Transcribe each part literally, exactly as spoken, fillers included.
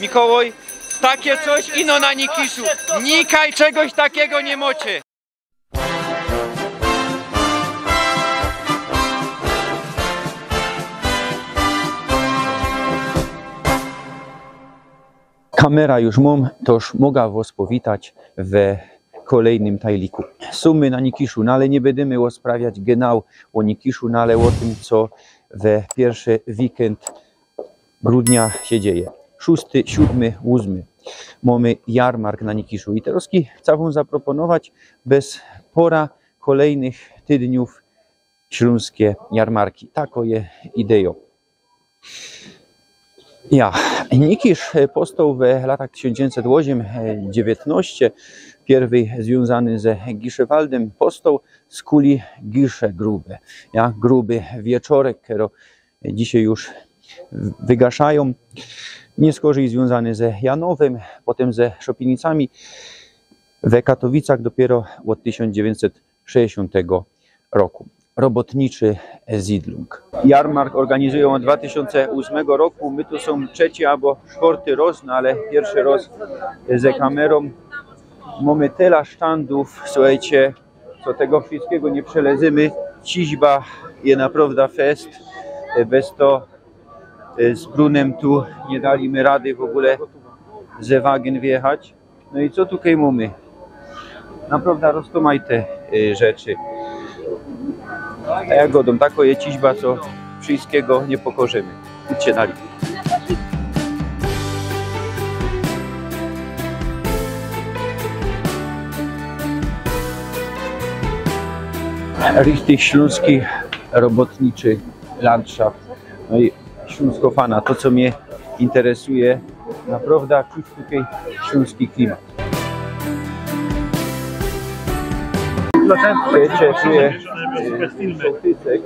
Mikołaj, takie coś ino na Nikiszu. Nikaj czegoś takiego nie mocie. Kamera już mōm, toż moga wos powitać we kolejnym tajliku. Sōmy na Nikiszu, no ale niy bydymy rozprawiać genau ô Nikiszu, no ale ô tym, co we piyrszy weekend grudnia sie dzieje. Szōsty, siōdmy, ôsmy. Mōmy jarmark na Nikiszu i terozki chcã wōm zaproponować bez pora kolejnych tydniōw ślōnskie jarmarki. Tako je idejōm. Ja, Nikisz, e, powstoł we latach tysiōnc dziewiyńćset ôziym, e, dziewiyńtnŏście, piyrwyj zwiōnzany ze Giszewaldym, powstoł z kuli Gisze Grube. Ja, gruby wieczorek, kero dzisiej już wygaszajōm. Niy skorzyj zwiōnzany ze Janowym, potym ze Szopienicami. We Katowicach dopiyro ôd tysiōnc dziewiyńćset szesćdziesiōntego roku. Robotniczy Siedlung. Jarmark ôrganizujōm ôd dwa tysiōnce ôsmego roku. My tu sōm trzeci abo sztwŏrty roz, no ale piyrszy roz ze kamerōm. Mōmy tela sztandōw, suchejcie, co tego wszyskigo niy przelezymy. Ciźba je naprŏwda fest. Bez to, e, z Brunym tu niy dali my rady w ôgōle ze wagyn wjechać. No i co tukej mōmy? Naprŏwda roztōmajte, y, rzeczy. A jak gŏdōm, tako je ciźba, co wszyskigo niy pokorzymy. Idźcie dali. Richtig ślōnski robotniczy landszaft. No i Ślōnskofana, to, co mie interesuje, naprŏwda czuć tukej ślōnski klimat. Wiycie, tu je, y, Szołtysek,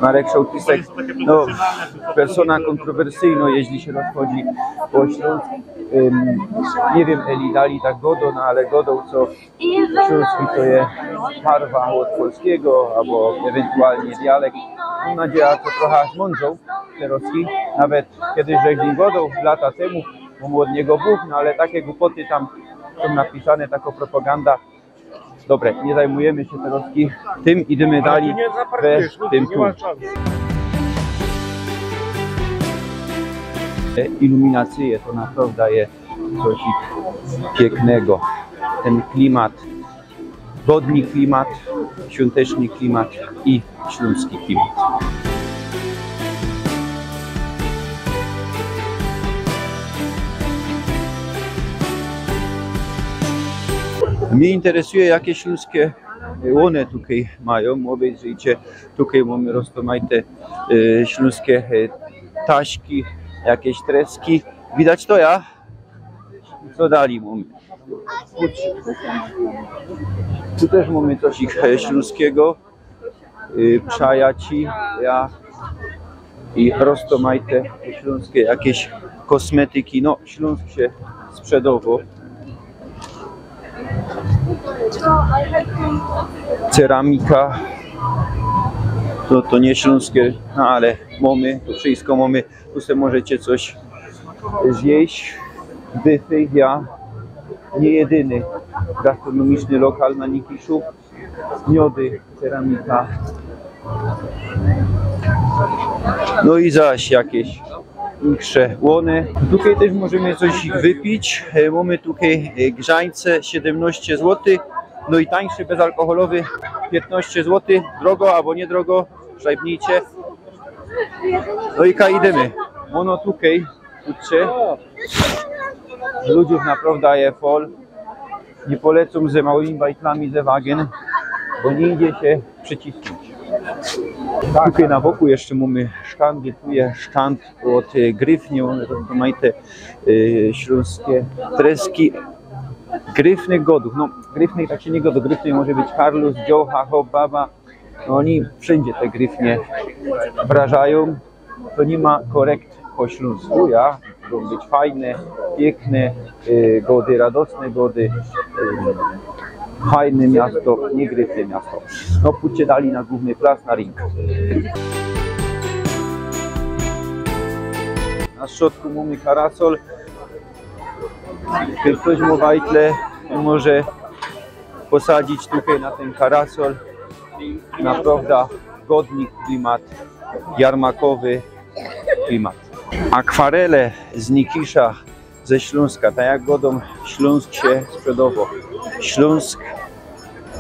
Marek Szołtysek, no, persona kontrowersyjnŏ, jeźli sie rozchodzi ô Ślōnsk. Ym, niy wiym, eli dali tak gŏdŏ, no ale gŏdŏ, co ślōnski to je parwa ôd polskigo, abo ewyntualnie dialekt. Mōm nadzieja, co trocha zmōndrzoł terozki. Nawet kejś żech z nim gŏdoł lata tymu, bo mōm ôd niego buch, no ale take głupoty tam sōm napisane, takŏ propaganda. Dobra, niy zajmujymy sie terozki tym, idymy dali we tym tu. Te iluminacyje to naprŏwda je coś piyknego. Tyn klimat, wodni klimat, świynteczny klimat i ślōnski klimat. Mie interesuje, jake ślōnske łōny tukej majōm. Ôbejrzyjcie, tukej mōmy roztōmajte, y, ślōnske, y, taśki, jakeś treski. Widać to, ja? Co dali mōmy? Tu tyż mōmy coś ich, e, ślōnskigo. Y, przajaci, ja. I roztōmajte ślōnske jakeś kosmetyki. No, Ślōnsk sie sprzedowo. Ceramika. To, to niy ślōnske, no ale mōmy, to wszysko mōmy. Tu se możecie coś zjeść. Byfy, ja. Niy jedyny gastronomiczny lokal na Nikiszu. Miody, ceramika. No i zaś jakeś insze łōny. Tukej tyż możymy coś wypić. E, mōmy tukej, e, grzańce, siedymnŏście złotych. No i tańszy, bezalkoholowy, piyntnŏście złotych. Drogo abo niy drogo, szajbnijcie. No i kaj idymy. Ôno tukej, kurcze. Ludziōw naprŏwda je fol. Niy polecōm ze małymi bajtlami ze wagyn, bo niy idzie sie przicisnōńć. Tukej na boku jeszcze mōmy sztandy, tu je sztand ôd, e, Gryfnie, ône to majte, e, ślōnske treski. Gryfnych godōw, no, Gryfnych tak sie niy gŏdŏ, Gryfnych może być Karlus, Dziołcha, Hop, Baba. No, ôni wszyndzie te Gryfnie wrŏżajōm. To niy ma korekt po ślōnsku, ja? Mogōm być fajne, piykne, y, gody, radosne gody. Y, fajne miasto, niy Gryfnie miasto. No, pōdźcie dali na głōwny plac, na rink. Na strzodku mōmy karasol. Jeśli ftoś mŏ wajtle, to może posadzić tukej na tyn karasol. Naprŏwda godny klimat, jarmarkowy klimat. Akwarele z Nikisza, ze Ślōnska, tak jak godōm, Ślōnsk sie sprzedowo. Ślōnsk,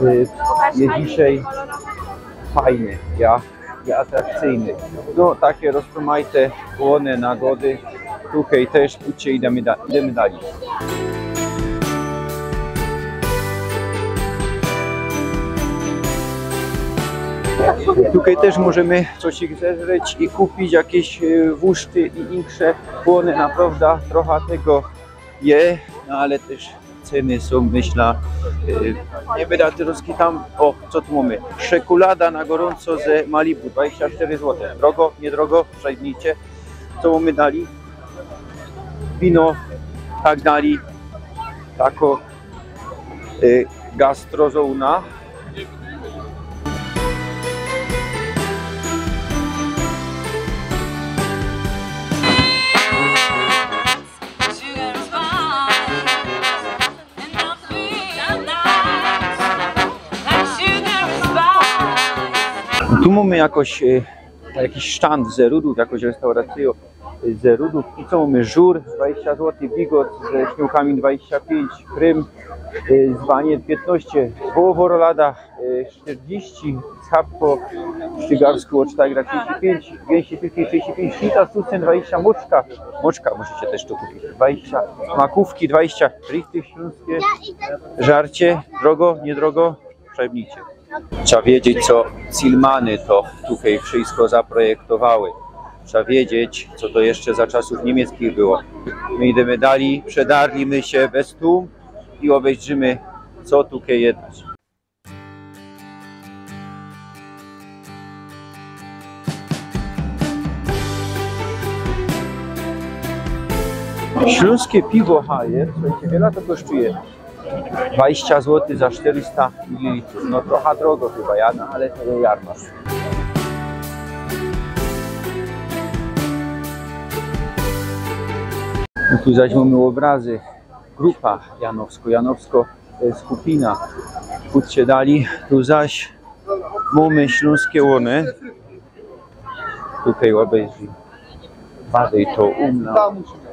y, je dzisiej fajny, ja, i atrakcyjny. No, take roztōmajte ône nagody. Tukej tyż, pōdźcie, idōmy da-, idōmy dalij. Tukej tyż możemy coś ich zeżreć i kupić, jakeś, y, wuszty i insze. Ône naprŏwda trocha tego je, no ale tyż ceny sōm, myślã, y, niy byda te ruski tam. O, co tu mōmy? Szekulada na gorōnco ze Malibu, dwadzieścia cztery złote. Drogo, niydrogo? Przejmijcie. Co mōmy dalij? Wino, tak dalij. Tako, y, gastrozona. Tu mōmy jakoś, e, jakiś sztand ze Rudōw, jakoś restauracyjō, e, ze Rudōw. I co mōmy? Żur, dwadzieścia złotych, bigos ze śmiōłkami dwadzieścia pięć, prym, e, zwanie piętnaście, wołowŏ rolada, e, czterdzieści, schabko, sztygarsko, o, tak, trzydzieści pięć, gęsi frytki trzydzieści pięć, sznyta z tucem dwadzieścia, mōczka, mōczka możecie tyż tu kupić, dwadzieścia, makówki dwadzieścia, richtig ślōnskie żarcie, drogo, niydrogo, przejmijcie. Trzeba wiedzieć, co Cillmany to tukej wszystko zaprojektowały. Trzeba wiedzieć, co to jeszcze za czasów niemieckich było. My idymy dalij, przedarlimy sie bez tłum i ôbejrzymy, co tukej je dać. Ślōnskie piwo Hajer, słuchejcie, wiela to kosztuje? Dwadzieścia złotych za czterysta mililitrōw. No, trocha drogo chyba, ja, no, ale to je jarmark. No, tu zaś mōmy ôbrazy. Grupa Janowsko, Janowsko, e, skupina. Pōdźcie dalij. Tu zaś mōmy ślōnskie łōny. Tukej ôbejrzyj. Badej to u mna.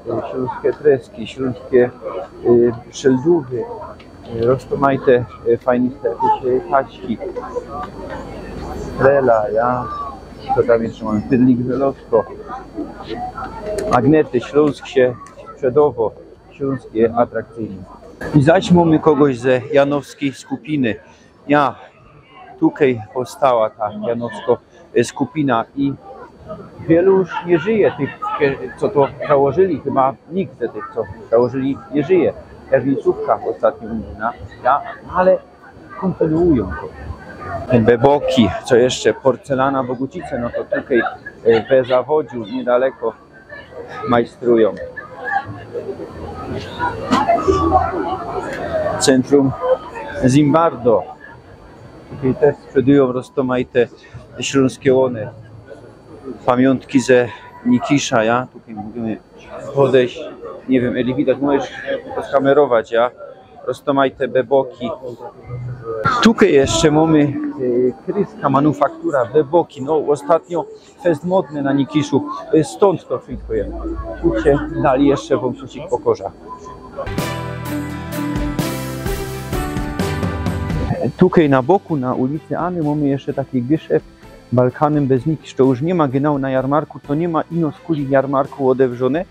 E, ślōnskie treski, ślōnskie, e, szeldōwy. E, roztōmajte, e, fajne jakieś, e, paśki. Lela, ja. Co tam jeszcze mōmy? Pydlik Żelowsko. Magnety, Ślōnsk sie sprzedowo. Ślōnsk je atrakcyjny. I zaś mōmy kogoś ze janowskij skupiny. Ja, tukej powstała ta janowsko, e, skupina i wielu już nie żyje tych, e, co to założyli, chyba nikt z tych, co założyli, nie żyje. Erwin Sówka ôstatnio umiera, ja, ale kontynuujōm to. Beboki, co jeszcze? Porcelana Bogucice, no to tukej, e, we Zawodziu, niedaleko majstrujōm. Centrum Zimbardo. Tukej tyż sprzedujōm roztōmajte ślōnskie łōny. Pamiōntki ze Nikisza, ja. Tukej mōmy podejś. Niy wiym, ile widać, możesz to skamerować, ja. Roztōmajte beboki. Tukej jeszcze mōmy, e, kryska manufaktura, beboki. No, ôstatnio fest modne na Nikiszu. E, stōnd to wszystko je. Pōdźcie dalij, jeszcze wōm coś pokoża. Tukej na boku, na ulicy Any, mōmy jeszcze taki gyszeft, Balkanym bez Nikisz. To już niy ma genau na jarmarku, to niy ma ino skuli jarmarku ôdewrzōne,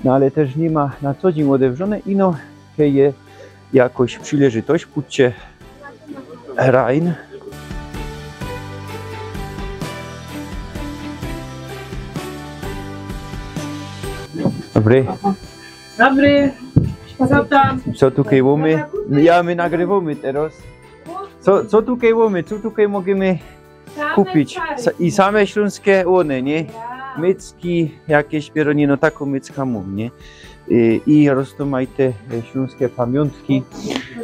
no ale tyż niy ma na co dziyń ôdewrzōne, ino kej je jakoś przileżytość, pōdźcie rajn. Dobry. Dobry. Co tam? Co tukej mōmy? Ja, my nagrywōmy teroz. Co, co tukej mōmy? Co tukej możymy kupić? Sa-, i same ślōnskie łōny, niy? Mycki, jakeś pierōnie, no, takõ mycka mōm, niy? I, i roztōmajte, e, ślōnskie pamiōntki,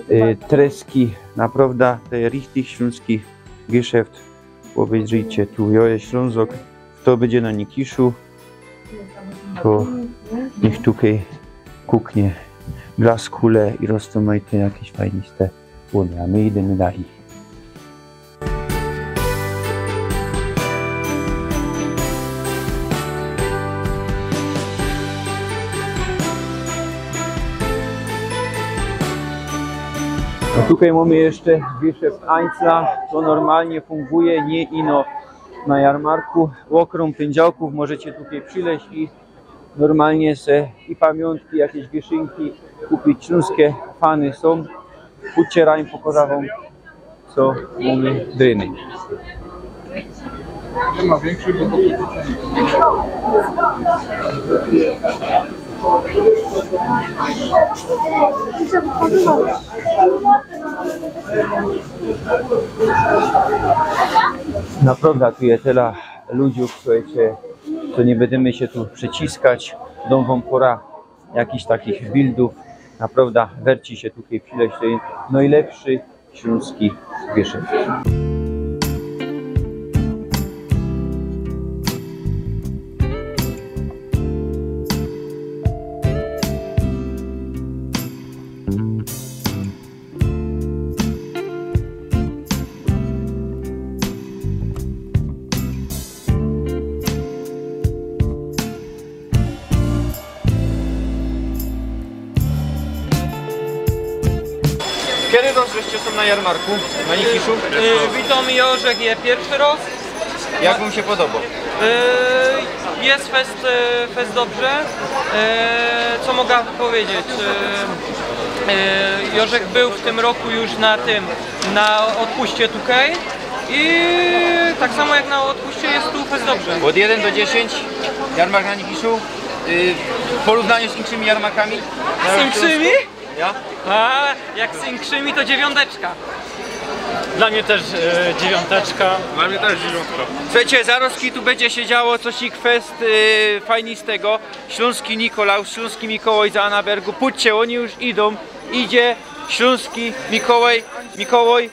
e, treski, naprŏwda, te richtig ślōnski gyszeft. Ôbejrzyjcie, tu jo je Ślōnzok, to bydzie na Nikiszu, to niych tukej kuknie. glaskule i roztōmajte jakeś fajniste ône, a my idymy dalij. A tukej mōmy jeszcze Geschäft Einzelna, to normalnie funguje, niy ino na jarmarku. Ôkrōm pyndziałkōw możecie tukej przileźć i normalnie se i pamiōntki, jakeś gyszynki kupić. Ślōnske fany sōm. Pōdźcie, rajn pokŏżã wōm, co mōmy dryny. Naprŏwdã tu je tela ludziōw, suchejcie, to niy bydymy sie tu przeciskać. Dōm wōm pora jakichś takich bildōw. Naprŏwdã werci sie tukej przileźć, to je nojlepszy ślōnski gyszynk. Kery rŏz żeście sōm na jarmarku, na Nikiszu? Y, witōm, Jorzech je piyrszy rŏz. Jak wōm sie podobo? Y, je fest, y, fest dobrze. Y, co mogã powiedzieć? Y, y, Jorzech bōł w tym roku już na tym, na ôdpuście tukej. I tak samo jak na ôdpuście, je tu fest dobrze. Ôd jedyn do dziesiyńć, jarmark na Nikiszu, y, w porywnaniu z inkszymi jarmarkami? Z inkszymi? Ja? A, jak z inkszymi, to dziewiąteczka. Dla mnie też, e, dziewiąteczka. Dla mnie też dziewiątka. Suchejcie, zarŏzki tu bydzie sie działo coś fest, y, fajnistego. Ślōnski Nikolaus, Ślōnski Mikołaj z Annabergu. Pōdźcie, ôni już idōm. Idzie Ślōnski Mikołaj, Mikołaj.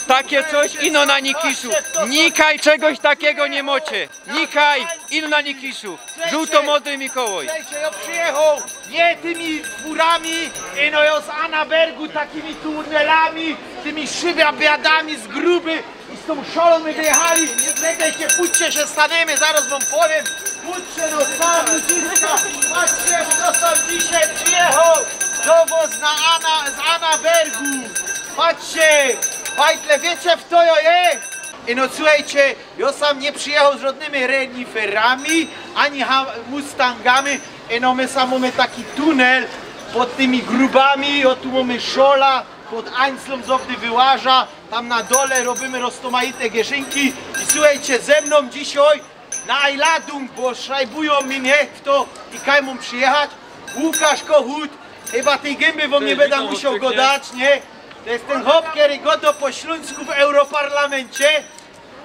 Takie coś ino na Nikiszu. Nikaj czegoś takigo niy mŏcie. Nikaj, ino na Nikiszu. Żōłto-modry Mikołaj. Suchejcie, jŏ przijechoł niy tymi furami, ino jŏ z Annabergu, takimi tunelami, tymi szybiadami z gruby i z tōm szolōm my wyjechali. Czekejcie, pōdźcie sie, stanymy, zarŏz wōm powiym. Pōdźcie no, sami ludziska, patrzcie, fto sōm dzisiej przijechoł do wŏs na Anna, z Annabergu. Patrzcie, fajtle, wiycie, fto to je? Ino suchejcie, jŏ sōm niy przijechoł z żŏdnymi reniferami, ani ha-, Mustangami. Ino my sōm mōmy taki tunel pod tymi grubami, ô tu mōmy szola, pod Einzelōm, z ôbdy wyłaża, tam na dole robiymy roztōmajte gyszynki. I suchejcie, ze mnōm dzisiej na Einladung, bo szrajbujōm mi niy fto i kaj mōm przijechać. Łukasz Kochut, chyba tyj gymby wōm niy bydã musioł godać, niy? To je tyn chop, kery godo po ślōnsku w Europarlamencie.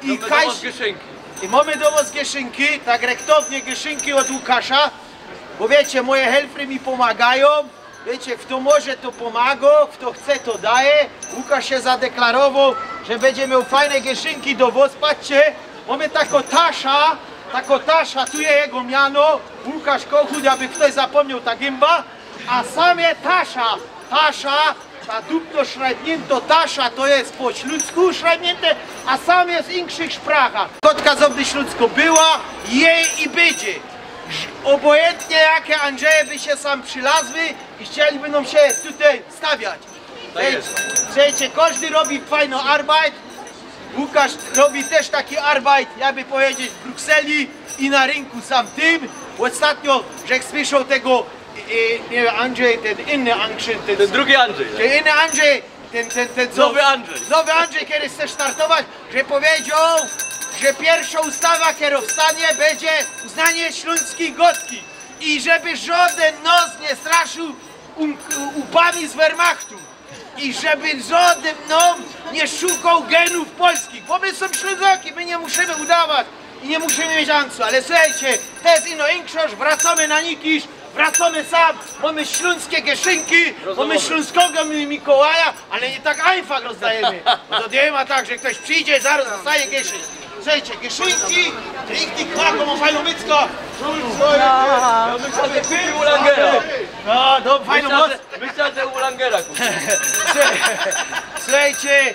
I kaj-, i mōmy do wŏs gyszynki, tak rechtownie gyszynki ôd Łukasza, bo wiycie, moje helfry mi pōmagajōm. Wiycie, fto może, to pōmago, fto chce, to daje. Łukasz sie zadeklarowoł, że bydzie mioł fajne gyszynki do wŏs. Patrzcie, mōmy takõ taszã, takõ taszã, tu je jego miano, Łukasz Kochut, jakby ftoś zapōmnioł ta gymba. A sam je tasza, tasza, ta dupno szrajbniynto tasza, to je po ślōnsku szrajbniynte, a sam je w inkszych szprachach. Kotka z ôbdy Ślōnsko była, je i bydzie. Ż-, ôbojyntnie jake Andrzeje by sie sam przilazły, i chcieliby nōm sie tutaj stawiać. Tak je. Wiycie, kożdy robi fajno arbajt. Łukasz robi tyż taki arbajt, jakby pedzieć, w Brukseli i na rynku sam tym. Ôstatnio żech słyszoł tego, e, e, niy Andrzej, tyn inny Andrzej, tyn... Tyn drugi Andrzej, tak? Tyn inny Andrzej, tyn, tyn, tyn co... Nowy Andrzej. Nowy Andrzej, kery chce startować, że pedział, że piyrszõ ustawa, kerŏ wstanie, bydzie uznanie ślōnskij godki. I żeby żŏdyn nŏs niy straszył ū-, ūpami z Wehrmachtu. I żeby żŏdyn nōm niy szukoł gynōw polskich, bo my sōm Ślōnzoki, my niy musimy udawać i niy musimy mieć anksu, ale suchejcie, to je ino inkszość, wracōmy na Nikisz, wracōmy sam, mōmy ślōnske gyszynki, mōmy ślōnskego Mi-, Mikołaja, ale niy tak ajnfach rozdajymy. Bo to niy ma tak, że ftoś przijdzie, zarŏz dostaje gyszynk. Suchejcie, gyszynki, richtig, Marko, mōm fajno mycka. No, no, fajno moc. Myślałem, że Słuchejcie,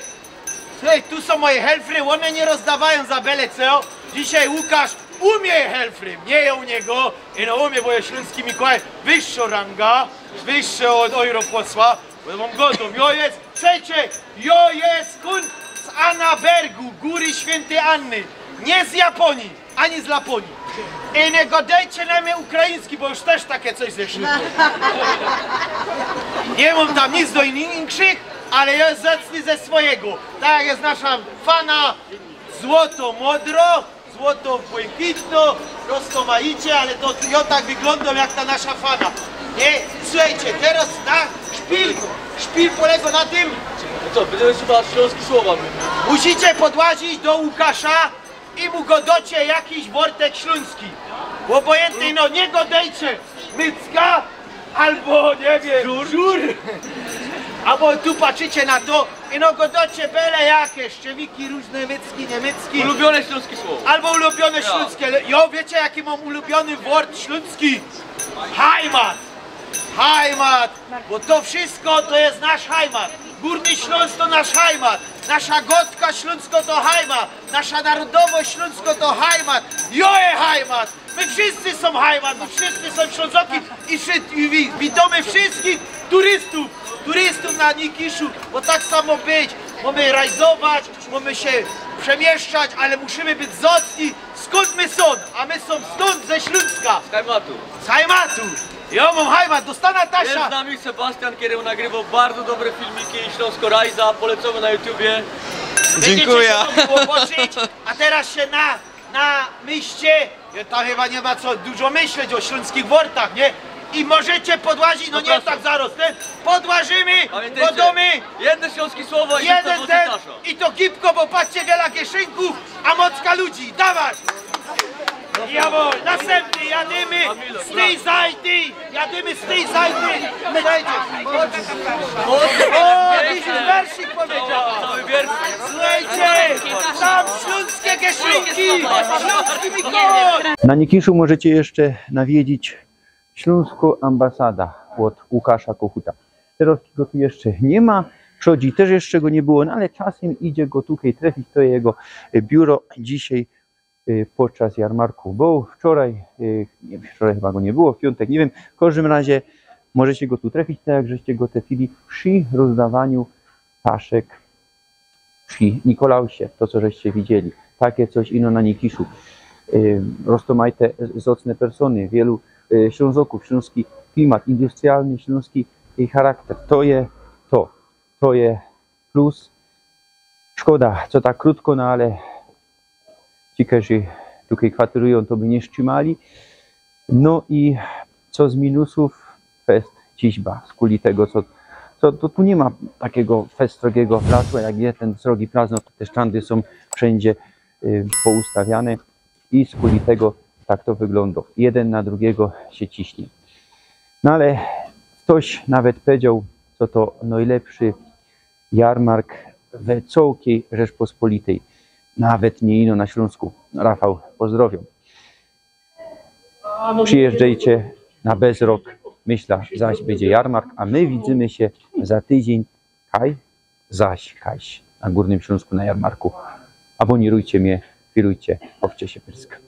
słuchej, tu sōm moje helfry, ône niy rozdŏwajōm za byle co. Dzisiej Łukasz u mie je helfrym, niy jŏ u niego. I no u mie, bo je ślōnski Mikołaj, wyższŏ ranga, wyższŏ ôd europosła, bo jŏ mōm godōm, jŏ je, słuchejcie, jŏ je kōn z Anabergu, Gōry Świyntyj Anny, niy z Japōnije. Ani z Lapōnije. I niy godejcie na mie ukraiński, bo już tyż take coś zeszło. Niy mōm tam nic do in-, inkszych, ale jŏ zacznã ze swojigo. Tak jak je naszŏ fana złoto-modro, złoto-błynkiynto, roztōmajicie, ale to jŏ tak wyglōndōm jak ta naszŏ fana. Niy? Słuchejcie, teroz na szpil, szpil polega na tym, No co, bydymy chyba ślōnski słowa. Musicie podłazić do Łukasza i mu godŏcie jakiś wortek ślōnski. Ôbojyntnie, no niy godejcie mycka, abo, niy wiym, żur. Żur. Abo tu patrzycie na to i no godŏcie byle jakie, szczewiki, rōżne mycki, niy mycki. Ulubiōne ślōnske słowo. Abo ulubiōne ślōnske. Jŏ, wiycie, jaki mōm ulubiōny wort ślōnski? Heimat. Heimat. Bo to wszysko to je nasz Heimat. Gōrny Ślōnsk to nasz Heimat. Naszŏ godka ślōnskŏ to Heimat. Naszŏ narodowość ślōnskŏ to Heimat. Jŏ je Heimat. My wszyscy sōm Heimat. My wszyscy sōm Ślōnzoki. I wszy-, i wi-, witōmy wszyskich turystōw. Turystōw na Nikiszu. Bo tak samo być. Mōmy rajzować, mōmy sie przemieszczać, ale musimy być zacni. Skōnd my sōm? A my sōm stōnd ze Ślōnska. Z Heimatu. Z Heimatu. Jŏ mōm Heimat, dostana Tasza. Jest z nami Sebastian, kery nagrywoł bardzo dobre filmiki, Ślōnsko Rajza, polecamy na YouTubie. Dziynkuja. Bydziecie to mogli zobaczyć, a teroz sie na, na myślcie, tam chyba niy ma co dużo myśleć ô ślōnskich wortach, niy? I możecie podłazić, no niy tak zarŏz, niy? Podłażymy, godōmy. Jedne ślōnske słowa i jeden ten, i to gibko, bo patrzcie, wiela kieszynków, a mocka ludzi, dawać! Jawohl, następny, jadymy z tyj zajdy, jadymy z tyj zajdy. Słuchejcie. Ô, widzisz, wersik powiedziała. Słuchejcie, tam ślōnskie kieszynki, ślōnski Mikołaj. Na Nikiszu możecie jeszcze nawiedzić Ślōnskõ Ambasada ôd Łukasza Kochuta. Teroz go tu jeszcze niy ma, przodzi tyż jeszcze go niy było, no ale czasym idzie go tukej trefić, to je jego, y, biuro. Dzisiej, y, podczas jarmarku bōł, wczoraj, y, niy wiym, wczoraj chyba go niy było, w piōntek, niy wiym, w kożdym razie możecie go tu trefić, tak jak żeście go trefili przi rozdŏwaniu taszek przi Nikolausie, to, co żeście widzieli. Take coś ino na Nikiszu. Y, roztōmajte, zŏcne persōny, wielu, y, Ślōnzokōw, ślōnski klimat, industrialny ślōnski, y, charakter. To je to. To je plus. Szkoda, co tak krōtko, no ale ci, kerzy tukej kwaterujōm, to by niy strzimali. No i co z minusōw? Fest ciśba, skuli tego, co, co to tu niy ma takigo fest srogigo placu, a jak je tyn srogi plac, no to te sztandy sōm wszyndzie, y, poustawiane i skuli tego tak to wyglōndŏ. Jedyn na drugigo sie ciśnie. No ale ftoś nawet powiedzioł, co to nojlepszy jarmark we cołkij Rzeczpospolitej. Nawet niy ino na Ślōnsku. Rafał, pozdrowiōm. Przijyżdżejcie na bezrok, myśla, zaś bydzie jarmark, a my widzymy sie za tydziyń kaj, zaś kajś na Gōrnym Ślōnsku na jarmarku. Abōnirujcie mie, filujcie, ôwcie sie pyrsk.